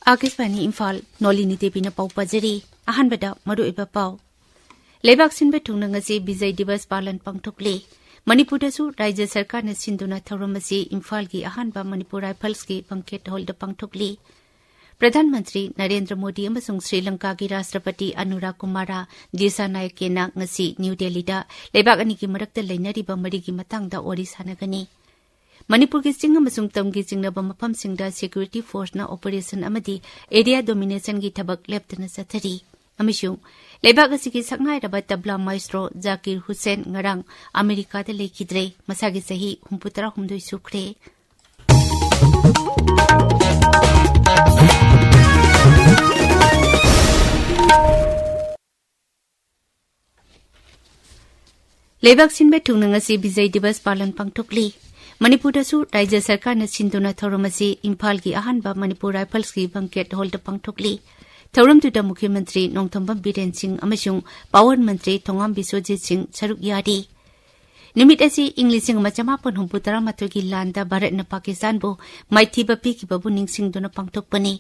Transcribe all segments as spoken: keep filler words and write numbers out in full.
ꯑꯥꯀꯥꯁꯕꯥꯅꯤ ꯏꯝꯐꯥꯜ, ꯅꯣꯂꯤꯅꯤ ꯗꯦꯕꯤꯅ ꯄꯥꯎ ꯄꯥꯖꯔꯤ꯫ ꯑꯍꯥꯟꯕꯗ ꯃꯔꯨꯑꯣꯏꯕ ꯄꯥꯎ꯫ ꯂꯩꯕꯥꯛ ꯁꯤꯟꯕ ꯊꯨꯡꯅ ꯉꯁꯤ ꯕꯤꯖꯩ ꯗꯤꯕꯁ ꯄꯥꯂꯟ ꯄꯥꯡꯊꯣꯛꯂꯤ꯫ ꯃꯅꯤꯄꯨꯔꯗꯁꯨ ꯔꯥꯖ꯭ꯌ ꯁꯔꯀꯥꯔꯅ ꯁꯤꯟꯗꯨꯅ ꯊꯧꯔꯝ ꯑꯁꯤ ꯏꯝꯐꯥꯜꯒꯤ ꯑꯍꯥꯟꯕ ꯃꯅꯤꯄꯨꯔ ꯔꯥꯏꯐꯜꯁꯀꯤ ꯕꯪꯀꯦꯠ ꯍꯣꯜꯗ ꯄꯥꯡꯊꯣꯛꯂꯤ꯫ ꯄ꯭ꯔꯙꯥꯟ ꯃꯟꯇ꯭ꯔꯤ ꯅꯔꯦꯟꯗ꯭ꯔ ꯃꯣꯗꯤ ꯑꯃꯁꯨꯡ ꯁ꯭ꯔꯤ ꯂꯪꯀꯥꯒꯤ ꯔꯥꯁꯇ꯭ꯔꯄꯇꯤ ꯑꯅꯨꯔꯥ ꯀꯨꯃꯥꯔꯥ ꯗꯤꯁꯥꯅꯥꯌꯀꯦꯅ ꯉꯁꯤ ꯅ꯭ꯌꯨ ꯗꯦꯜꯂꯤꯗ ꯂꯩꯕꯥꯛ ꯑꯅꯤꯒꯤ ꯃꯔꯛꯇ ꯂꯩꯅꯔꯤꯕ ꯃꯔꯤꯒꯤ ꯃꯇꯥꯡꯗ ꯋꯥꯔꯤ ꯁꯥꯟꯅꯒꯅꯤ꯫ ꯃꯅꯤꯄꯨꯔꯒꯤ ꯆꯤꯡ ꯑꯃꯁꯨꯡ ꯇꯝꯒꯤ ꯆꯤꯡꯅꯕ ꯃꯐꯝꯁꯤꯡꯗ ꯁꯦꯀ꯭ꯌꯨꯔꯤꯇꯤ ꯐꯣꯔꯁꯅ ꯑꯣꯄꯔꯦꯁꯟ ꯑꯃꯗꯤ ꯑꯦꯔꯤꯌꯥ ꯗꯣꯃꯤꯅꯦꯁꯟꯒꯤ ꯊꯕꯛ ꯂꯦꯞꯇꯅ ꯆꯠꯊꯔꯤ꯫ ꯑꯃꯁꯨꯡ ꯂꯩꯕꯥꯛ ꯑꯁꯤꯒꯤ ꯁꯛꯅꯥꯏꯔꯕ ꯇꯕ꯭ꯂꯥ ꯃꯥꯏꯁꯇ꯭ꯔꯣ ꯖꯥꯀꯤꯔ ꯍꯨꯁꯦꯟ ꯉꯔꯥꯡ ꯑꯃꯦꯔꯤꯀꯥꯗ ꯂꯩꯈꯤꯗ꯭ꯔꯦ꯫ ꯃꯁꯥꯒꯤ ꯆꯍꯤ ꯍꯨꯝꯐꯨꯇꯔꯥꯍꯨꯝꯗꯣꯏ ꯁꯨꯈ꯭ꯔꯦ꯫ ꯂꯩꯕꯥꯛ ꯁꯤꯟꯕ ꯊꯨꯡꯅ ꯉꯁꯤ ꯕꯤꯖꯩ ꯗꯤꯕꯁ ꯄꯥꯂꯟ ꯄꯥꯡꯊꯣꯛꯂꯤ꯫ ꯃꯅꯤꯄꯨꯔꯗꯁꯨ ꯔꯥꯖ꯭ꯌ ꯁꯔꯀꯥꯔꯅ ꯁꯤꯟꯗꯨꯅ ꯊꯧꯔꯝ ꯑꯁꯤ ꯏꯝꯐꯥꯜꯒꯤ ꯑꯍꯥꯟꯕ ꯃꯅꯤꯄꯨꯔ ꯔꯥꯏꯐꯜꯁꯀꯤ ꯕꯪꯀꯦꯠ ꯍꯣꯜꯗ ꯄꯥꯡꯊꯣꯛꯂꯤ꯫ ꯊꯧꯔꯝꯗꯨꯗ ꯃꯨꯈ꯭ꯌ ꯃꯟꯇ꯭ꯔꯤ ꯅꯣꯡꯊꯣꯝꯕꯝ ꯕꯤꯔꯦꯟ ꯁꯤꯡ ꯑꯃꯁꯨꯡ ꯄꯥꯋꯔ ꯃꯟꯇ꯭ꯔꯤ ꯊꯣꯉꯥꯝ ꯕꯤꯁ꯭ꯋꯖꯤꯠ ꯁꯤꯡ ꯁꯔꯨꯛ ꯌꯥꯔꯤ꯫ ꯅꯨꯃꯤꯠ ꯑꯁꯤ ꯏꯪ ꯂꯤꯁꯤꯡ ꯑꯃ ꯆꯃꯥꯄꯟ ꯍꯨꯝꯐꯨ ꯇꯔꯥꯃꯥꯊꯣꯏꯒꯤ ꯂꯥꯟꯗ ꯚꯥꯔꯠꯅ ꯄꯥꯀꯤꯁꯇꯥꯟꯕꯨ ꯃꯥꯏꯊꯤꯕ ꯄꯤꯈꯤꯕꯕꯨ ꯅꯤꯡꯁꯤꯡꯗꯨꯅ ꯄꯥꯡꯊꯣꯛꯄꯅꯤ꯫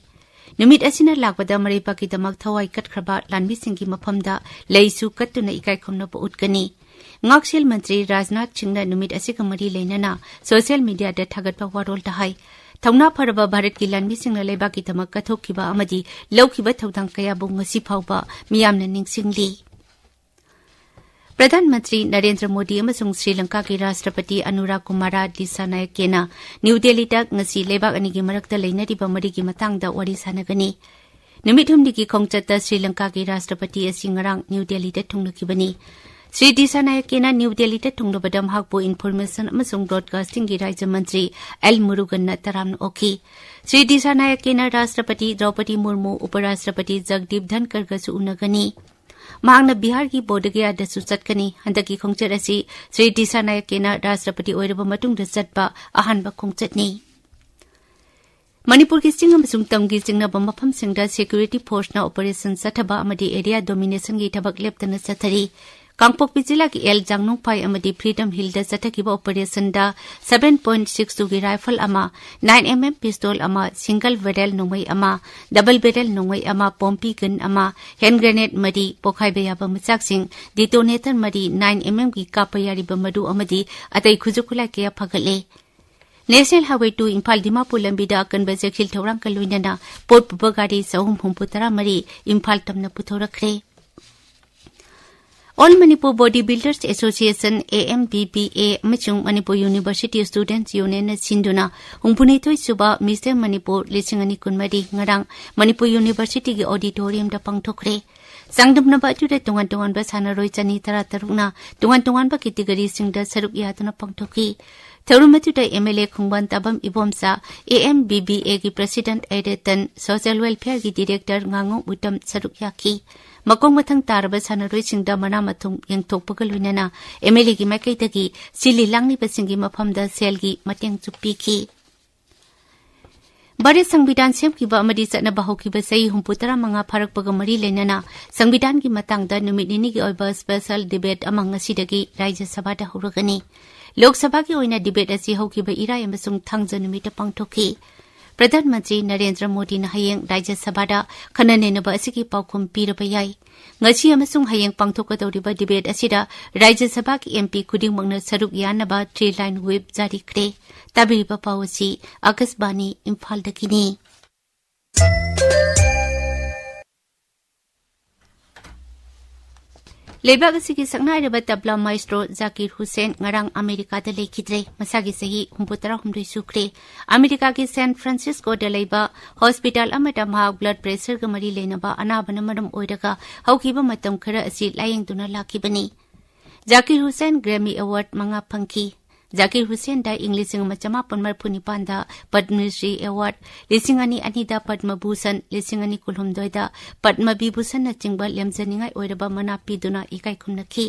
ꯅꯨꯃꯤꯠ ꯑꯁꯤꯅ ꯂꯥꯛꯄꯗ ꯃꯔꯩꯕꯥꯛꯀꯤꯗꯃꯛ ꯊꯋꯥꯏ ꯀꯠꯈ꯭ꯔꯕ ꯂꯥꯟꯃꯤꯁꯤꯡꯒꯤ ꯃꯐꯝꯗ ꯂꯩꯁꯨ ꯀꯠꯇꯨꯅ ꯏꯀꯥꯏ ꯈꯨꯝꯅꯕ ꯎꯠꯀꯅꯤ꯫ ꯉꯥꯛꯁꯦꯜ ꯃꯟꯇ꯭ꯔꯤ ꯔꯥꯖꯅꯥꯊ ꯁꯤꯡꯅ ꯅꯨꯃꯤꯠ ꯑꯁꯤꯒ ꯃꯔꯤ ꯂꯩꯅꯅ ꯁꯣꯁꯤꯌꯦꯜ ꯃꯤꯗꯤꯌꯥꯗ ꯊꯥꯒꯠꯄ ꯋꯥꯔꯣꯜꯗ ꯍꯥꯏ, ꯊꯧꯅꯥ ꯐꯔꯕ ꯚꯥꯔꯠꯀꯤ ꯂꯥꯟꯃꯤꯁꯤꯡꯅ ꯂꯩꯕꯥꯛꯀꯤꯗꯃꯛ ꯀꯠꯊꯣꯛꯈꯤꯕ ꯑꯃꯗꯤ ꯂꯧꯈꯤꯕ ꯊꯧꯗꯥꯡ ꯀꯌꯥꯕꯨ ꯉꯁꯤ ꯐꯥꯎꯕ ꯃꯤꯌꯥꯝꯅ ꯅꯤꯡꯁꯤꯡꯂꯤ꯫ ꯄ꯭ꯔꯙꯥꯟ ꯃꯟꯇ꯭ꯔꯤ ꯅꯔꯦꯟꯗ꯭ꯔ ꯃꯣꯗꯤ ꯑꯃꯁꯨꯡ ꯁ꯭ꯔꯤ ꯂꯪꯀꯥꯒꯤ ꯔꯥꯁꯇ꯭ꯔꯄꯇꯤ ꯑꯅꯨꯔꯥ ꯀꯨꯃꯥꯔꯥ ꯗꯤꯁꯥꯅꯥꯌꯀꯦꯅ ꯅ꯭ꯌꯨ ꯗꯦꯜꯂꯤꯗ ꯉꯁꯤ ꯂꯩꯕꯥꯛ ꯑꯅꯤꯒꯤ ꯃꯔꯛꯇ ꯂꯩꯅꯔꯤꯕ ꯃꯔꯤꯒꯤ ꯃꯇꯥꯡꯗ ꯋꯥꯔꯤ ꯁꯥꯟꯅꯒꯅꯤ꯫ ꯅꯨꯃꯤꯠ ꯍꯨꯝꯅꯤꯒꯤ ꯈꯣꯡꯆꯠꯇ ꯁ꯭ꯔꯤ ꯂꯪꯀꯥꯒꯤ ꯔꯥꯁꯇ꯭ꯔꯄꯇꯤ ꯑꯁꯤ ꯉꯔꯥꯡ ꯅ꯭ꯌꯨ ꯗꯦꯜꯂꯤꯗ ꯊꯨꯡꯂꯈꯤꯕꯅꯤ꯫ ꯁ꯭ꯔꯤ ꯗꯤꯁꯥꯅꯥꯌꯀꯦꯅ ꯅ꯭ꯌꯨ ꯗꯦꯜꯂꯤꯗ ꯊꯨꯡꯂꯕꯗ ꯃꯍꯥꯛꯄꯨ ꯏꯟꯐꯣꯔꯃꯦꯁꯟ ꯑꯃꯁꯨꯡ ꯕ꯭ꯔꯣꯗꯀꯥꯁꯇꯤꯡꯒꯤ ꯔꯥꯖ꯭ꯌ ꯃꯟꯇ꯭ꯔꯤ ꯑꯦꯜ ꯃꯨꯔꯨꯒꯟꯅ ꯇꯔꯥꯝꯅ ꯑꯣꯛꯈꯤ꯫ ꯁ꯭ꯔꯤ ꯗꯤꯁꯥꯅꯥꯌꯀꯦꯅ ꯔꯥꯁꯇ꯭ꯔꯄꯇꯤ ꯗ꯭ꯔꯧꯄꯗꯤ ꯃꯨꯔꯃꯨ, ꯎꯄꯔꯥꯁꯇ꯭ꯔꯄꯇꯤ ꯖꯒꯗꯤꯞ ꯙꯟꯀꯔꯒꯁꯨ ꯎꯅꯒꯅꯤ꯫ ꯃꯍꯥꯛꯅ ꯕꯤꯍꯥꯔꯒꯤ ꯕꯣꯙꯒꯌꯥꯗꯁꯨ ꯆꯠꯀꯅꯤ꯫ ꯍꯟꯗꯛꯀꯤ ꯈꯣꯡꯆꯠ ꯑꯁꯤ ꯁ꯭ꯔꯤ ꯗꯤꯁꯥꯅꯥꯌꯀꯦꯅ ꯔꯥꯁꯇ꯭ꯔꯄꯇꯤ ꯑꯣꯏꯔꯕ ꯃꯇꯨꯡꯗ ꯆꯠꯄ ꯑꯍꯥꯟꯕ ꯈꯣꯡꯆꯠꯅꯤ꯫ ꯃꯅꯤꯄꯨꯔꯒꯤ ꯆꯤꯡ ꯑꯃꯁꯨꯡ ꯇꯝꯒꯤ ꯆꯤꯡꯅꯕ ꯃꯐꯝꯁꯤꯡꯗ ꯁꯦꯀ꯭ꯌꯨꯔꯤꯇꯤ ꯐꯣꯔꯁꯅ ꯑꯣꯄꯔꯦꯁꯟ ꯆꯠꯊꯕ ꯑꯃꯗꯤ ꯑꯦꯔꯤꯌꯥ ꯗꯣꯃꯤꯅꯦꯁꯟꯒꯤ ꯊꯕꯛ ꯂꯦꯞꯇꯅ ꯆꯠꯊꯔꯤ꯫ ꯀꯥꯡꯄꯣꯛꯄꯤ ꯖꯤꯂꯥꯒꯤ ꯑꯦꯜ ꯖꯥꯡꯅꯨꯡꯐꯥꯏ ꯑꯃꯗꯤ ꯐ꯭ꯔꯤꯗꯝ ꯍꯤꯜꯗ ꯆꯠꯊꯈꯤꯕ ꯑꯣꯄꯔꯦꯁꯟꯗ seven point six two ꯒꯤ ꯔꯥꯏꯐꯜ ꯑꯃ, nine M M ꯄꯤꯁꯇꯣꯜ ꯑꯃ, ꯁꯤꯡꯒꯜ ꯕꯦꯔꯦꯜ ꯅꯣꯡꯃꯩ ꯑꯃ, ꯗꯕꯜ ꯕꯦꯔꯦꯜ ꯅꯣꯡꯃꯩ ꯑꯃ, ꯄꯣꯝꯄꯤ ꯒꯟ ꯑꯃ, ꯍꯦꯟ ꯒ꯭ꯔꯦꯅꯦꯗ ꯃꯔꯤ, ꯄꯣꯈꯥꯏꯕ ꯌꯥꯕ ꯃꯆꯥꯛꯁꯤꯡ, ꯗꯤꯇꯣꯅꯦꯇꯔ ꯃꯔꯤ, nine M M ꯒꯤ ꯀꯥꯞꯄ ꯌꯥꯔꯤꯕ ꯃꯔꯨ ꯑꯃꯗꯤ ꯑꯇꯩ ꯈꯨꯠꯁꯨ ꯈꯨꯠꯂꯥꯏ ꯀꯌꯥ ꯐꯒꯠꯂꯦ꯫ National highway two Imphal Dimapur ꯂꯝꯕꯤꯗ ꯑꯀꯟꯕ ꯆꯦꯛꯁꯤꯜ ꯊꯧꯔꯥꯡꯒ ꯂꯣꯏꯅꯅ ꯄꯣꯠ ꯄꯨꯕ ꯒꯥꯔꯤ ꯆꯍꯨꯝ ꯍꯨꯝꯐꯨ ꯇꯔꯥ ꯃꯔꯤ ꯏꯝꯐꯥꯜ ꯇꯝꯅ ꯄꯨꯊꯣꯔꯛꯈ꯭ꯔꯦ꯫ All Manipur Body Builders Association, A M B B A, ꯑꯃꯁꯨꯡ Manipur University Students Union ꯅ ꯁꯤꯟꯗꯨꯅ ꯍꯨꯝꯐꯨꯅꯤꯊꯣꯏ ꯁꯨꯕ ꯃꯤꯁ ꯃꯅꯤꯄꯨꯔ ꯂꯤꯁꯤꯡ ꯑꯅꯤ ꯀꯨꯟꯃꯔꯤ ꯉꯔꯥꯡ ꯃꯅꯤꯄꯨꯔ ꯌꯨꯅꯤꯚꯔꯁꯤꯇꯤꯒꯤ ꯑꯣꯗꯤꯇꯣꯔꯤꯌꯝꯗ ꯄꯥꯡꯊꯣꯛꯈ꯭ꯔꯦ꯫ ꯆꯥꯡꯗꯝꯅꯕ ꯑꯗꯨꯗ ꯇꯣꯉꯥꯟ ꯇꯣꯉꯥꯟꯕ ꯁꯥꯟꯅꯔꯣꯏ ꯆꯅꯤ ꯇꯔꯥ ꯇꯔꯨꯛꯅ ꯇꯣꯉꯥꯟ ꯇꯣꯉꯥꯟꯕ ꯀꯦꯇꯤꯒꯣꯔꯤꯁꯤꯡꯗ ꯁꯔꯨꯛ ꯌꯥꯗꯨꯅ ꯄꯥꯡꯊꯣꯛꯈꯤ꯫ ꯊꯧꯔꯝ ꯑꯗꯨꯗ M L A ꯈꯣꯡꯕꯥꯟ ꯇꯥꯕꯝ Ibomcha, A M B B A ꯒꯤ President ꯑꯦꯔꯦꯇꯟ, Social Welfare ꯒꯤ Director ꯉꯥꯉꯣꯝ ꯎꯇꯝ ꯁꯔꯨꯛ ꯌꯥꯈꯤ꯫ ꯃꯈꯣꯡ ꯃꯊꯪ ꯇꯥꯔꯕ ꯁꯥꯟꯅꯔꯣꯏꯁꯤꯡꯗ ꯃꯅꯥ ꯃꯊꯨꯝ ꯌꯦꯟꯊꯣꯛꯄꯒ ꯂꯣꯏꯅꯅ M L A ꯒꯤ ꯃꯥꯏꯀꯩꯗꯒꯤ ꯁꯤꯜꯂꯤ ꯂꯥꯡꯂꯤꯕꯁꯤꯡꯒꯤ ꯃꯐꯝꯗ ꯁꯦꯜꯒꯤ ꯃꯇꯦꯡꯁꯨ ꯄꯤꯈꯤ꯫ ꯚꯥꯔꯠ ꯁꯪꯕꯤꯙꯥꯟ ꯁꯦꯝꯈꯤꯕ ꯑꯃꯗꯤ ꯆꯠꯅꯕ ꯍꯧꯈꯤꯕ ꯆꯍꯤ ꯍꯨꯝꯐꯨ ꯇꯔꯥ ꯃꯉꯥ ꯐꯥꯔꯛꯄꯒ ꯃꯔꯤ ꯂꯩꯅꯅ ꯁꯪꯕꯤꯙꯥꯟꯒꯤ ꯃꯇꯥꯡꯗ ꯅꯨꯃꯤꯠ ꯅꯤꯅꯤꯒꯤ ꯑꯣꯏꯕ special debate ꯑꯃ ꯉꯁꯤꯗꯒꯤ ꯔꯥꯖ꯭ꯌ ꯁꯚꯥꯗ ꯍꯧꯔꯒꯅꯤ꯫ ꯂꯣꯛ ꯁꯚꯥꯒꯤ ꯑꯣꯏꯅ debate ꯑꯁꯤ ꯍꯧꯈꯤꯕ ꯏꯔꯥꯏ ꯑꯃꯁꯨꯡ ꯊꯥꯡꯖ ꯅꯨꯃꯤꯠꯇ ꯄꯥꯡꯊꯣꯛꯈꯤ꯫ ꯄ꯭ꯔꯙꯥꯟ ꯃꯟꯇ꯭ꯔꯤ ꯅꯔꯦꯟꯗ꯭ꯔ ꯃꯣꯗꯤꯅ ꯍꯌꯦꯡ ꯔꯥꯖ꯭ꯌ ꯁꯚꯥꯗ ꯈꯟꯅ ꯅꯩꯅꯕ ꯑꯁꯤꯒꯤ ꯄꯥꯎꯈꯨꯝ ꯄꯤꯔꯕ ꯌꯥꯏ꯫ ꯉꯁꯤ ꯑꯃꯁꯨꯡ ꯍꯌꯦꯡ ꯄꯥꯡꯊꯣꯛꯀꯗꯧꯔꯤꯕ debate ꯑꯁꯤꯗ ꯔꯥꯖ꯭ꯌ ꯁꯚꯥꯒꯤ M P ꯈꯨꯗꯤꯡꯃꯛꯅ ꯁꯔꯨꯛ ꯌꯥꯅꯕ three line whip ꯖꯥꯔꯤꯈ꯭ꯔꯦ꯫ ꯇꯥꯕꯤꯔꯤꯕ ꯄꯥꯎ ꯑꯁꯤ ꯑꯀꯥꯁꯕꯥꯅꯤ ꯏꯝꯐꯥꯜꯗꯒꯤꯅꯤ꯫ ꯂꯩꯕꯥꯛ ꯑꯁꯤꯒꯤ ꯁꯛꯅꯥꯏꯔꯕ ꯇꯕ꯭ꯂꯥ ꯃꯥꯏꯁꯇ꯭ꯔꯣ ꯖꯥꯀꯤꯔ ꯍꯨꯁꯦꯟ ꯉꯔꯥꯡ ꯑꯃꯦꯔꯤꯀꯥꯗ ꯂꯩꯈꯤꯗ꯭ꯔꯦ꯫ ꯃꯁꯥꯒꯤ ꯆꯍꯤ ꯍꯨꯝꯐꯨ ꯇꯔꯥꯍꯨꯝꯗꯣꯏ ꯁꯨꯈ꯭ꯔꯦ꯫ ꯑꯃꯦꯔꯤꯀꯥꯒꯤ ꯁꯦꯟ ꯐ꯭ꯔꯥꯟꯁꯤꯁꯀꯣꯗ ꯂꯩꯕ ꯍꯣꯁꯄꯤꯇꯥꯜ ꯑꯃꯗ ꯃꯍꯥꯛ blood pressureꯒ ꯃꯔꯤ ꯂꯩꯅꯕ ꯑꯅꯥꯕꯅ ꯃꯔꯝ ꯑꯣꯏꯔꯒ ꯍꯧꯈꯤꯕ ꯃꯇꯝ ꯈꯔ ꯑꯁꯤ ꯂꯥꯌꯦꯡꯗꯨꯅ ꯂꯥꯛꯈꯤꯕꯅꯤ꯫ ꯖꯥꯀꯤꯔ ꯍꯨꯁꯦꯟ Grammy Award ꯃꯉꯥ ꯐꯪꯈꯤ꯫ ꯖꯥꯀꯤꯔ ꯍꯨꯁꯦꯟꯗ ꯏꯪ ꯂꯤꯁꯤꯡ ꯑꯃ ꯆꯃꯥꯄꯟ ꯃꯔꯤꯐꯨ ꯅꯤꯄꯥꯟꯗ ꯄꯗꯃ ꯁ꯭ꯔꯤ Award, ꯂꯤꯁꯤꯡ ꯑꯅꯤ ꯑꯅꯤꯗ ꯄꯗꯃ ꯚꯨꯁꯟ, ꯂꯤꯁꯤꯡ ꯑꯅꯤ ꯀꯨꯟꯍꯨꯝꯗꯣꯏꯗ ꯄꯗꯃ ꯚꯤꯚꯨꯁꯟꯅꯆꯤꯡꯕ ꯂꯦꯝꯖꯅꯤꯡꯉꯥꯏ ꯑꯣꯏꯔꯕ ꯃꯅꯥ ꯄꯤꯗꯨꯅ ꯏꯀꯥꯏ ꯈꯨꯝꯅꯈꯤ꯫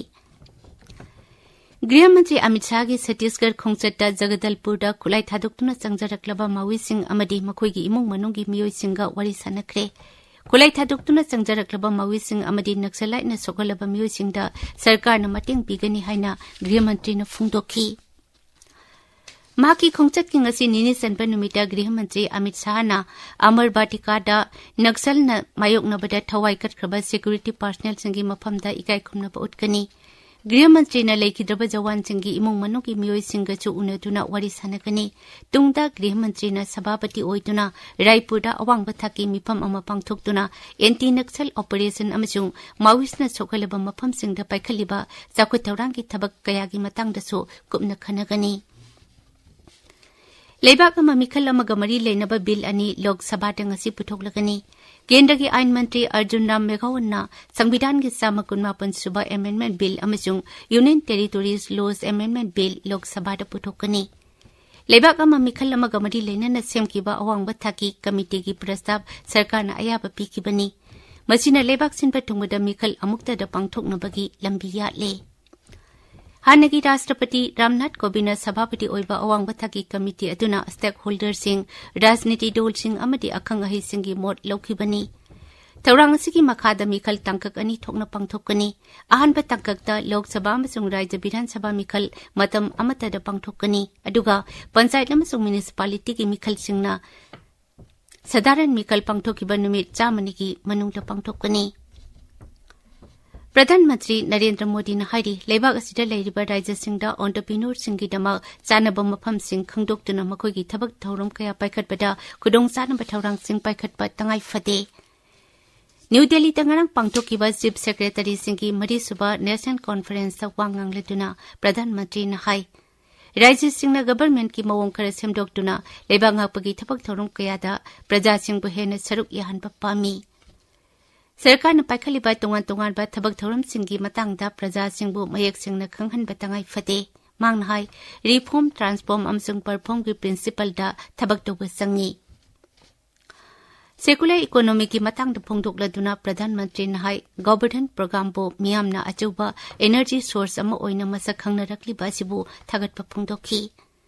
ꯒ꯭ꯔꯤꯍ ꯃꯟꯇ꯭ꯔꯤ ꯑꯃꯤꯠ ꯁꯥꯍꯒꯤ ꯁꯠꯇꯤꯁꯒꯔ ꯈꯣꯡꯆꯠꯇ ꯖꯒꯗꯜꯄꯨꯔꯗ ꯈꯨꯠꯂꯥꯏ ꯊꯥꯗꯣꯛꯇꯨꯅ ꯆꯪꯖꯔꯛꯂꯕ ꯃꯥꯋꯤꯁꯤꯡ ꯑꯃꯗꯤ ꯃꯈꯣꯏꯒꯤ ꯏꯃꯨꯡ ꯃꯅꯨꯡꯒꯤ ꯃꯤꯑꯣꯏꯁꯤꯡꯒ ꯋꯥꯔꯤ ꯁꯥꯟꯅꯈ꯭ꯔꯦ꯫ ꯈꯨꯠꯂꯥꯏ ꯊꯥꯗꯣꯛꯇꯨꯅ ꯆꯪꯖꯔꯛꯂꯕ ꯃꯥꯋꯤꯁꯁꯤꯡ ꯑꯃꯗꯤ ꯅꯛꯁꯂꯥꯏꯠꯅ ꯁꯣꯛꯍꯜꯂꯕ ꯃꯤꯑꯣꯏꯁꯤꯡꯗ ꯁꯔꯀꯥꯔꯅ ꯃꯇꯦꯡ ꯄꯤꯒꯅꯤ ꯍꯥꯏꯅ ꯒ꯭ꯔꯤꯍ ꯃꯟꯇ꯭ꯔꯤꯅ ꯐꯣꯡꯗꯣꯛꯈꯤ꯫ ꯃꯍꯥꯛꯀꯤ ꯈꯣꯡꯆꯠꯀꯤ ꯉꯁꯤ ꯅꯤꯅꯤ ꯆꯟꯕ ꯅꯨꯃꯤꯠꯇ ꯒ꯭ꯔꯤꯍ ꯃꯟꯇ꯭ꯔꯤ ꯑꯃꯤꯠ ꯁꯥꯍꯅ ꯑꯃꯔ ꯕꯥꯇꯤꯀꯥꯗ ꯅꯛꯁꯜꯅ ꯃꯥꯌꯣꯛꯅꯕꯗ ꯊꯋꯥꯏ ꯀꯠꯈ꯭ꯔꯕ ꯁꯦꯀ꯭ꯌꯨꯔꯤꯇꯤ ꯄꯥꯔꯁꯅꯦꯜꯁꯤꯡꯒꯤ ꯃꯐꯝꯗ ꯏꯀꯥꯏ ꯈꯨꯝꯅꯕ ꯎꯠꯀꯅꯤ꯫ ꯒ꯭ꯔꯤꯍ ꯃꯟꯇ꯭ꯔꯤꯅ ꯂꯩꯈꯤꯗ꯭ꯔꯕ ꯖꯋꯥꯟꯁꯤꯡꯒꯤ ꯏꯃꯨꯡ ꯃꯅꯨꯡꯒꯤ ꯃꯤꯑꯣꯏꯁꯤꯡꯒꯁꯨ ꯎꯅꯗꯨꯅ ꯋꯥꯔꯤ ꯁꯥꯟꯅꯒꯅꯤ꯫ ꯇꯨꯡꯗ ꯒ꯭ꯔꯤꯍ ꯃꯟꯇ꯭ꯔꯤꯅ ꯁꯚꯥꯄꯇꯤ ꯑꯣꯏꯗꯨꯅ ꯔꯥꯏꯄꯨꯔꯗ ꯑꯋꯥꯡꯕ ꯊꯥꯛꯀꯤ ꯃꯤꯐꯝ ꯑꯃ ꯄꯥꯡꯊꯣꯛꯇꯨꯅ ꯑꯦꯟꯇꯤ ꯅꯛꯁꯜ ꯑꯣꯄꯔꯦꯁꯟ ꯑꯃꯁꯨꯡ ꯃꯥꯋꯤꯁꯅ ꯁꯣꯛꯍꯜꯂꯕ ꯃꯐꯝꯁꯤꯡꯗ ꯄꯥꯏꯈꯠꯂꯤꯕ ꯆꯥꯎꯈꯠ ꯊꯧꯔꯥꯡꯒꯤ ꯊꯕꯛ ꯀꯌꯥꯒꯤ ꯃꯇꯥꯡꯗꯁꯨ ꯀꯨꯞꯅ ꯈꯟꯅꯒꯅꯤ꯫ ꯂꯩꯕꯥꯛ ꯑꯃ ꯃꯤꯈꯜ ꯑꯃꯒ ꯃꯔꯤ ꯂꯩꯅꯕ ꯕꯤꯜ ꯑꯅꯤ ꯂꯣꯛ ꯁꯚꯥꯗ ꯉꯁꯤ ꯄꯨꯊꯣꯛꯂꯒꯅꯤ꯫ ꯀꯦꯟꯗ꯭ꯔꯒꯤ ꯑꯥꯏꯟ ꯃꯟꯇ꯭ꯔꯤ ꯑꯔꯖꯨꯟ ꯔꯥꯝ ꯃꯦꯘꯋꯟꯅ ꯁꯪꯕꯤꯙꯥꯟꯒꯤ ꯆꯥꯝꯃ ꯀꯨꯟꯃꯥꯄꯟ ꯁꯨꯕ ꯑꯦꯃꯦꯟꯗꯃꯦꯟꯠ ꯕꯤꯜ ꯑꯃꯁꯨꯡ ꯌꯨꯅꯤꯌꯟ ꯇꯦꯔꯤꯇꯣꯔꯤꯁ ꯂꯣꯁ ꯑꯦꯃꯦꯟꯗꯃꯦꯟꯠ ꯕꯤꯜ ꯂꯣꯛ ꯁꯚꯥꯗ ꯄꯨꯊꯣꯛꯀꯅꯤ꯫ ꯂꯩꯕꯥꯛ ꯑꯃ ꯃꯤꯈꯜ ꯑꯃꯒ ꯃꯔꯤ ꯂꯩꯅꯅ ꯁꯦꯝꯈꯤꯕ ꯑꯋꯥꯡꯕ ꯊꯥꯛꯀꯤ ꯀꯃꯤꯇꯤꯒꯤ ꯄ꯭ꯔꯁꯇꯥꯕ ꯁꯔꯀꯥꯔꯅ ꯑꯌꯥꯕ ꯄꯤꯈꯤꯕꯅꯤ꯫ ꯃꯁꯤꯅ ꯂꯩꯕꯥꯛ ꯁꯤꯟꯕ ꯊꯨꯡꯕꯗ ꯃꯤꯈꯜ ꯑꯃꯨꯛꯇꯗ ꯄꯥꯡꯊꯣꯛꯅꯕꯒꯤ ꯂꯝꯕꯤ ꯌꯥꯠꯂꯦ꯫ ꯍꯥꯟꯅꯒꯤ ꯔꯥꯁꯇ꯭ꯔꯄꯇꯤ ꯔꯥꯝꯅꯥꯊ ꯀꯣꯕꯤꯟꯗꯅ ꯁꯚꯥꯄꯇꯤ ꯑꯣꯏꯕ ꯑꯋꯥꯡꯕ ꯊꯥꯛꯀꯤ ꯀꯃꯤꯇꯤ ꯑꯗꯨꯅ ꯁ꯭ꯇꯦꯛ ꯍꯣꯜꯗꯔꯁꯤꯡ, ꯔꯥꯖꯅꯤꯇꯤ ꯗꯜꯁꯤꯡ ꯑꯃꯗꯤ ꯑꯈꯪ ꯑꯍꯩꯁꯤꯡꯒꯤ ꯃꯣꯠ ꯂꯧꯈꯤꯕꯅꯤ꯫ ꯊꯧꯔꯥꯡ ꯑꯁꯤꯒꯤ ꯃꯈꯥꯗ ꯃꯤꯈꯜ ꯇꯥꯡꯀꯛ ꯑꯅꯤ ꯊꯣꯛꯅ ꯄꯥꯡꯊꯣꯛꯀꯅꯤ꯫ ꯑꯍꯥꯟꯕ ꯇꯥꯡꯀꯛꯇ ꯂꯣꯛ ꯁꯚꯥ ꯑꯃꯁꯨꯡ ꯔꯥꯖ꯭ꯌ ꯕꯤꯙꯥꯟ ꯁꯚꯥ ꯃꯤꯈꯜ ꯃꯇꯝ ꯑꯃꯠꯇꯗ ꯄꯥꯡꯊꯣꯛꯀꯅꯤ, ꯑꯗꯨꯒ ꯄꯟꯆꯥꯌꯠ ꯑꯃꯁꯨꯡ ꯃ꯭ꯌꯨꯅꯤꯁꯤꯄꯥꯂꯤꯇꯤꯒꯤ ꯃꯤꯈꯜꯁꯤꯡꯅ ꯁꯙꯥꯔꯟ ꯃꯤꯈꯜ ꯄꯥꯡꯊꯣꯛꯈꯤꯕ ꯅꯨꯃꯤꯠ ꯆꯥꯝꯃꯅꯤꯒꯤ ꯃꯅꯨꯡꯗ ꯄꯥꯡꯊꯣꯛꯀꯅꯤ꯫ ꯄ꯭ꯔꯙꯥꯟ ꯃꯟꯇ꯭ꯔꯤ ꯅꯔꯦꯟꯗ꯭ꯔ ꯃꯣꯗꯤꯅ ꯍꯥꯏꯔꯤ, ꯂꯩꯕꯥꯛ ꯑꯁꯤꯗ ꯂꯩꯔꯤꯕ ꯔꯥꯖ꯭ꯌꯁꯤꯡꯗ ꯑꯣꯟꯇꯔꯄ꯭ꯔꯤꯅꯣꯔꯁꯤꯡꯒꯤꯗꯃꯛ ꯆꯥꯅꯕ ꯃꯐꯝꯁꯤꯡ ꯈꯪꯗꯣꯛꯇꯨꯅ ꯃꯈꯣꯏꯒꯤ ꯊꯕꯛ ꯊꯧꯔꯝ ꯀꯌꯥ ꯄꯥꯏꯈꯠꯄꯗ ꯈꯨꯗꯣꯡꯆꯥꯅꯕ ꯊꯧꯔꯥꯡꯁꯤꯡ ꯄꯥꯏꯈꯠꯄ ꯇꯉꯥꯏ ꯐꯗꯦ꯫ ꯅ꯭ꯌꯨ ꯗꯦꯜꯂꯤꯗ ꯉꯔꯥꯡ ꯄꯥꯡꯊꯣꯛꯈꯤꯕ ꯆꯤꯐ ꯁꯦꯀ꯭ꯔꯦꯇꯔꯤꯁꯤꯡꯒꯤ ꯃꯔꯤꯁꯨꯕ ꯅꯦꯁꯅꯦꯜ ꯀꯣꯟꯐꯔꯦꯟꯁꯇ ꯋꯥ ꯉꯥꯡꯂꯗꯨꯅ ꯄ꯭ꯔꯙꯥꯟ ꯃꯟꯇ꯭ꯔꯤꯅ ꯍꯥꯏ, ꯔꯥꯖ꯭ꯌꯁꯤꯡꯅ ꯒꯚꯔꯟꯃꯦꯟꯠꯀꯤ ꯃꯑꯣꯡ ꯈꯔ ꯁꯦꯝꯗꯣꯛꯇꯨꯅ ꯂꯩꯕꯥꯛ ꯉꯥꯛꯄꯒꯤ ꯊꯕꯛ ꯊꯧꯔꯝ ꯀꯌꯥꯗ ꯄ꯭ꯔꯖꯥꯁꯤꯡꯕꯨ ꯍꯦꯟꯅ ꯁꯔꯨꯛ ꯌꯥꯍꯟꯕ ꯄꯥꯝꯃꯤ꯫ ꯁꯔꯀꯥꯔꯅ ꯄꯥꯏꯈꯠꯂꯤꯕ ꯇꯣꯉꯥꯟ ꯇꯣꯉꯥꯟꯕ ꯊꯕꯛ ꯊꯧꯔꯝꯁꯤꯡꯒꯤ ꯃꯇꯥꯡꯗ ꯄ꯭ꯔꯖꯥꯁꯤꯡꯕꯨ ꯃꯌꯦꯛ ꯁꯦꯡꯅ ꯈꯪꯍꯟꯕ ꯇꯉꯥꯏ ꯐꯗꯦ꯫ ꯃꯍꯥꯛꯅ ꯍꯥꯏ, ꯔꯤꯐꯣꯔꯝ, ꯇ꯭ꯔꯥꯟꯁꯐꯣꯔꯝ ꯑꯃꯁꯨꯡ ꯄꯔꯐꯣꯔꯝꯒꯤ ꯄ꯭ꯔꯤꯟꯁꯤꯄꯜꯗ ꯊꯕꯛ ꯇꯧꯕ ꯆꯪꯏ꯫ ꯁꯦꯀꯨꯂꯔ ꯏꯀꯣꯅꯣꯃꯤꯒꯤ ꯃꯇꯥꯡꯗ ꯐꯣꯡꯗꯣꯛꯂꯗꯨꯅ ꯄ꯭ꯔꯙꯥꯟ ꯃꯟꯇ꯭ꯔꯤꯅ ꯍꯥꯏ, ꯒꯣꯕꯔꯙꯟ ꯄ꯭ꯔꯣꯒ꯭ꯔꯥꯝꯕꯨ ꯃꯤꯌꯥꯝꯅ ꯑꯆꯧꯕ ꯏꯅꯔꯖꯤ ꯁꯣꯔꯁ ꯑꯃ ꯑꯣꯏꯅ ꯃꯁꯛ ꯈꯪꯅꯔꯛꯂꯤꯕ ꯑꯁꯤꯕꯨ ꯊꯥꯒꯠꯄ ꯐꯣꯡꯗꯣꯛꯈꯤ꯫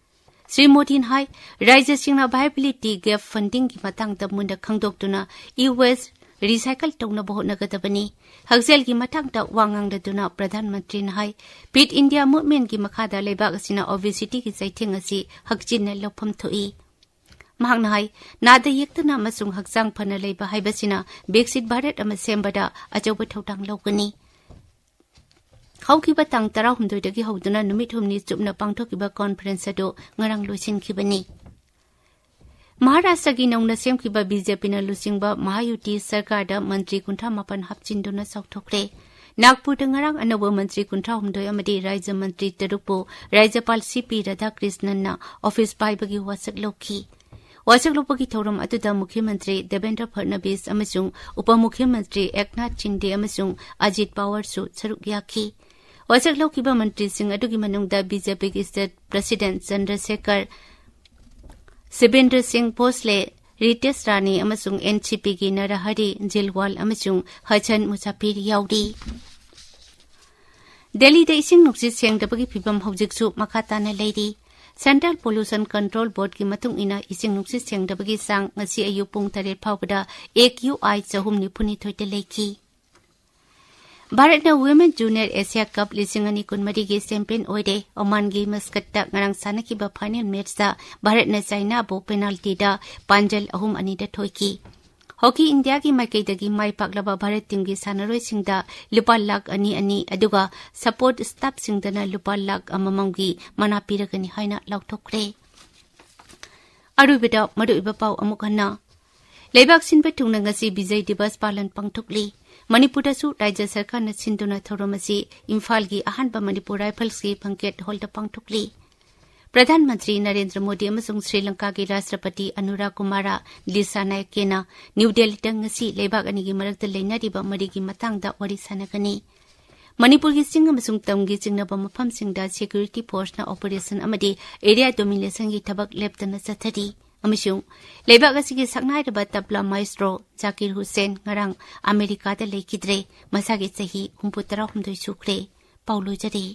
ꯁ꯭ꯔꯤ ꯃꯣꯗꯤꯅ ꯍꯥꯏ, ꯔꯥꯖ꯭ꯌꯁꯤꯡꯅ ꯚꯥꯏꯕꯤꯂꯤꯇꯤ ꯒꯦꯞ ꯐꯟꯗꯤꯡꯒꯤ ꯃꯇꯥꯡꯗ ꯃꯨꯟꯅ ꯈꯪꯗꯣꯛꯇꯨꯅ ꯏ ꯋꯦꯁ ꯔꯤꯁꯥꯏꯀꯜ ꯇꯧꯅꯕ ꯍꯣꯠꯅꯒꯗꯕꯅꯤ꯫ ꯍꯛꯁꯦꯜꯒꯤ ꯃꯇꯥꯡꯗ ꯋꯥ ꯉꯥꯡꯂꯗꯨꯅ ꯄ꯭ꯔꯙꯥꯟ ꯃꯟꯇ꯭ꯔꯤꯅ ꯍꯥꯏ, ꯐꯤꯠ ꯏꯟꯗꯤꯌꯥ ꯃꯨꯚꯃꯦꯟꯠꯀꯤ ꯃꯈꯥꯗ ꯂꯩꯕꯥꯛ ꯑꯁꯤꯅ ꯑꯣꯕꯦꯁꯤꯇꯤꯒꯤ ꯆꯩꯊꯦꯡ ꯑꯁꯤ ꯍꯛꯆꯤꯟꯅ ꯂꯧꯐꯝ ꯊꯣꯛꯏ꯫ ꯃꯍꯥꯛꯅ ꯍꯥꯏ, ꯅꯥꯗ ꯌꯦꯛꯇꯅ ꯑꯃꯁꯨꯡ ꯍꯛꯆꯥꯡ ꯐꯅ ꯂꯩꯕ ꯍꯥꯏꯕꯁꯤꯅ ꯕꯤꯛꯁꯤꯠ ꯚꯥꯔꯠ ꯑꯃ ꯁꯦꯝꯕꯗ ꯑꯆꯧꯕ ꯊꯧꯗꯥꯡ ꯂꯧꯒꯅꯤ꯫ ꯍꯧꯈꯤꯕ ꯇꯥꯡ ꯇꯔꯥꯍꯨꯝꯗꯣꯏꯗꯒꯤ ꯍꯧꯗꯨꯅ ꯅꯨꯃꯤꯠ ꯍꯨꯝꯅꯤ ꯆꯨꯞꯅ ꯄꯥꯡꯊꯣꯛꯈꯤꯕ ꯀꯣꯟꯐꯔꯦꯟꯁ ꯑꯗꯨ ꯉꯔꯥꯡ ꯂꯣꯏꯁꯤꯟꯈꯤꯕꯅꯤ꯫ ꯃꯍꯥꯔꯥꯁꯇ꯭ꯔꯒꯤ ꯅꯧꯅ ꯁꯦꯝꯈꯤꯕ ꯕꯤ ꯖꯦ ꯄꯤꯅ ꯂꯨꯆꯤꯡꯕ ꯃꯍꯥꯌꯨꯇꯤ ꯁꯔꯀꯥꯔꯗ ꯃꯟꯇ꯭ꯔꯤ ꯀꯨꯟꯊ꯭ꯔꯥ ꯃꯥꯄꯟ ꯍꯥꯞꯆꯤꯟꯗꯨꯅ ꯆꯥꯎꯊꯣꯛꯈ꯭ꯔꯦ꯫ ꯅꯥꯒꯄꯨꯔꯗ ꯉꯔꯥꯡ ꯑꯅꯧꯕ ꯃꯟꯇ꯭ꯔꯤ ꯀꯨꯟꯊ꯭ꯔꯥ ꯍꯨꯝꯗꯣꯏ ꯑꯃꯗꯤ ꯔꯥꯖ꯭ꯌ ꯃꯟꯇ꯭ꯔꯤ ꯇꯔꯨꯛꯄꯨ ꯔꯥꯖ꯭ꯌꯄꯥꯜ ꯁꯤ ꯄꯤ ꯔꯥꯙꯥꯀ꯭ꯔꯤꯁꯅꯟꯅ ꯑꯣꯐꯤꯁ ꯄꯥꯏꯕꯒꯤ ꯋꯥꯁꯛ ꯂꯧꯈꯤ꯫ ꯋꯥꯁꯛ ꯂꯧꯕꯒꯤ ꯊꯧꯔꯝ ꯑꯗꯨꯗ ꯃꯨꯈ꯭ꯌ ꯃꯟꯇ꯭ꯔꯤ ꯗꯦꯕꯦꯟꯗ꯭ꯔ ꯐꯠꯅꯕꯤꯁ ꯑꯃꯁꯨꯡ ꯎꯄ ꯃꯨꯈ꯭ꯌ ꯃꯟꯇ꯭ꯔꯤ ꯑꯦꯛꯅꯥꯊ ꯁꯤꯟꯗꯦ ꯑꯃꯁꯨꯡ ꯑꯖꯤꯠ ꯄꯋꯥꯔꯁꯨ ꯁꯔꯨꯛ ꯌꯥꯈꯤ꯫ ꯋꯥꯁꯛ ꯂꯧꯈꯤꯕ ꯃꯟꯇ꯭ꯔꯤꯁꯤꯡ ꯑꯗꯨꯒꯤ ꯃꯅꯨꯡꯗ ꯕꯤ ꯖꯦ ꯄꯤꯒꯤ ꯁ꯭ꯇꯦꯠ ꯄ꯭ꯔꯁꯤꯗꯦꯟꯠ ꯆꯟꯗ꯭ꯔꯁꯦꯀꯔ, ꯁꯤꯕꯦꯟꯗ꯭ꯔ ꯁꯤꯡ ꯚꯣꯁꯂꯦ, ꯔꯤꯇꯦꯁ ꯔꯥꯅꯤ ꯑꯃꯁꯨꯡ ꯑꯦꯟ ꯁꯤ ꯄꯤꯒꯤ ꯅꯔꯍꯔꯤ ꯖꯤꯜꯋꯥꯜ ꯑꯃꯁꯨꯡ ꯍꯁꯟ ꯃꯨꯁꯥꯐꯤꯔ ꯌꯥꯎꯔꯤ꯫ ꯗꯦꯜꯂꯤꯗ ꯏꯁꯤꯡ ꯅꯨꯡꯁꯤꯠ ꯁꯦꯡꯗꯕꯒꯤ ꯐꯤꯚꯝ ꯍꯧꯖꯤꯛꯁꯨ ꯃꯈꯥ ꯇꯥꯅ ꯂꯩꯔꯤ꯫ ꯁꯦꯟꯇ꯭ꯔꯦꯜ ꯄꯣꯂꯨꯁꯟ ꯀꯟꯇ꯭ꯔꯣꯜ ꯕꯣꯔꯗꯀꯤ ꯃꯇꯨꯡ ꯏꯟꯅ ꯏꯁꯤꯡ ꯅꯨꯡꯁꯤꯠ ꯁꯦꯡꯗꯕꯒꯤ ꯆꯥꯡ ꯉꯁꯤ ꯑꯌꯨꯛ ꯄꯨꯡ ꯇꯔꯦꯠ ꯐꯥꯎꯕꯗ ꯑꯦ ꯀ꯭ꯌꯨ ꯑꯥꯏ ꯆꯍꯨꯝ ꯅꯤꯐꯨꯅꯤꯊꯣꯏꯗ ꯂꯩꯈꯤ꯫ ꯚꯥꯔꯠꯅ ꯋꯨꯃꯦꯟ ꯖꯨꯅꯤꯌꯔ ꯑꯦꯁꯤꯌꯥ ꯀꯞ ꯂꯤꯁꯤꯡ ꯑꯅꯤ ꯀꯨꯟꯃꯔꯤꯒꯤ ꯆꯦꯝꯄꯤꯌꯟ ꯑꯣꯏꯔꯦ꯫ ꯑꯣꯃꯥꯟꯒꯤ ꯃꯁꯀꯠꯇ ꯉꯔꯥꯡ ꯁꯥꯟꯅꯈꯤꯕ ꯐꯥꯏꯅꯦꯜ ꯃꯦꯠꯆꯇ ꯚꯥꯔꯠꯅ ꯆꯥꯏꯅꯥꯕꯨ ꯄꯦꯅꯥꯜꯇꯤꯗ ꯄꯥꯟꯖꯜ ꯑꯍꯨꯝ ꯑꯅꯤꯗ ꯊꯣꯏꯈꯤ꯫ ꯍꯣꯀꯤ ꯏꯟꯗꯤꯌꯥꯒꯤ ꯃꯥꯏꯀꯩꯗꯒꯤ ꯃꯥꯏ ꯄꯥꯛꯂꯕ ꯚꯥꯔꯠ ꯇꯤꯝꯒꯤ ꯁꯥꯟꯅꯔꯣꯏꯁꯤꯡꯗ ꯂꯨꯄꯥ ꯂꯥꯈ ꯑꯅꯤ ꯑꯅꯤ, ꯑꯗꯨꯒ ꯁꯄꯣꯔꯠ ꯁ꯭ꯇꯥꯐꯁꯤꯡꯗꯅ ꯂꯨꯄꯥ ꯂꯥꯈ ꯑꯃꯃꯝꯒꯤ ꯃꯅꯥ ꯄꯤꯔꯒꯅꯤ ꯍꯥꯏꯅ ꯂꯥꯎꯊꯣꯛꯈ꯭ꯔꯦ꯫ ꯑꯔꯣꯏꯕꯗ ꯃꯔꯨꯑꯣꯏꯕ ꯄꯥꯎ ꯑꯃꯨꯛ ꯍꯟꯅ꯫ ꯂꯩꯕꯥꯛ ꯁꯤꯟꯕ ꯊꯨꯡꯅ ꯉꯁꯤ ꯕꯤꯖꯩ ꯗꯤꯕꯁ ꯄꯥꯂꯟ ꯄꯥꯡꯊꯣꯛꯂꯤ꯫ ꯃꯅꯤꯄꯨꯔꯗꯁꯨ ꯔꯥꯖ꯭ꯌ ꯁꯔꯀꯥꯔꯅ ꯁꯤꯟꯗꯨꯅ ꯊꯧꯔꯝ ꯑꯁꯤ ꯏꯝꯐꯥꯜꯒꯤ ꯑꯍꯥꯟꯕ ꯃꯅꯤꯄꯨꯔ ꯔꯥꯏꯐꯜꯁꯀꯤ ꯕꯦꯡꯀꯦꯠ ꯍꯣꯜꯗ ꯄꯥꯡꯊꯣꯛꯂꯤ꯫ ꯄ꯭ꯔꯙꯥꯟ ꯃꯟꯇ꯭ꯔꯤ ꯅꯔꯦꯟꯗ꯭ꯔ ꯃꯣꯗꯤ ꯑꯃꯁꯨꯡ ꯁ꯭ꯔꯤ ꯂꯪꯀꯥꯒꯤ ꯔꯥꯁꯇ꯭ꯔꯄꯇꯤ ꯑꯅꯨꯔꯥ ꯀꯨꯃꯥꯔꯥ ꯗꯤꯁꯥꯅꯥꯌꯀꯦꯅ ꯅ꯭ꯌꯨ ꯗꯦꯜꯂꯤꯗ ꯉꯁꯤ ꯂꯩꯕꯥꯛ ꯑꯅꯤꯒꯤ ꯃꯔꯛꯇ ꯂꯩꯅꯔꯤꯕ ꯃꯔꯤꯒꯤ ꯃꯇꯥꯡꯗ ꯋꯥꯔꯤ ꯁꯥꯟꯅꯒꯅꯤ꯫ ꯃꯅꯤꯄꯨꯔꯒꯤ ꯆꯤꯡ ꯑꯃꯁꯨꯡ ꯇꯝꯒꯤ ꯆꯤꯡꯅꯕ ꯃꯐꯝꯁꯤꯡꯗ ꯁꯦꯀ꯭ꯌꯨꯔꯤꯇꯤ ꯐꯣꯔꯁꯅ ꯑꯣꯄꯔꯦꯁꯟ ꯑꯃꯗꯤ ꯑꯦꯔꯤꯌꯥ ꯗꯣꯃꯤꯅꯦꯁꯟꯒꯤ ꯊꯕꯛ ꯂꯦꯞꯇꯅ ꯆꯠꯊꯔꯤ꯫ ꯑꯃꯁꯨꯡ ꯂꯩꯕꯥꯛ ꯑꯁꯤꯒꯤ ꯁꯛꯅꯥꯏꯔꯕ ꯇꯕ꯭ꯂꯥ ꯃꯥꯏꯁꯇ꯭ꯔꯣ ꯖꯥꯀꯤꯔ ꯍꯨꯁꯦꯟ ꯉꯔꯥꯡ ꯑꯃꯦꯔꯤꯀꯥꯗ ꯂꯩꯈꯤꯗ꯭ꯔꯦ꯫ ꯃꯁꯥꯒꯤ ꯆꯍꯤ ꯍꯨꯝꯐꯨ ꯇꯔꯥꯍꯨꯝꯗꯣꯏ ꯁꯨꯈ꯭ꯔꯦ꯫ ꯄꯥꯎ ꯂꯣꯏꯖꯔꯦ꯫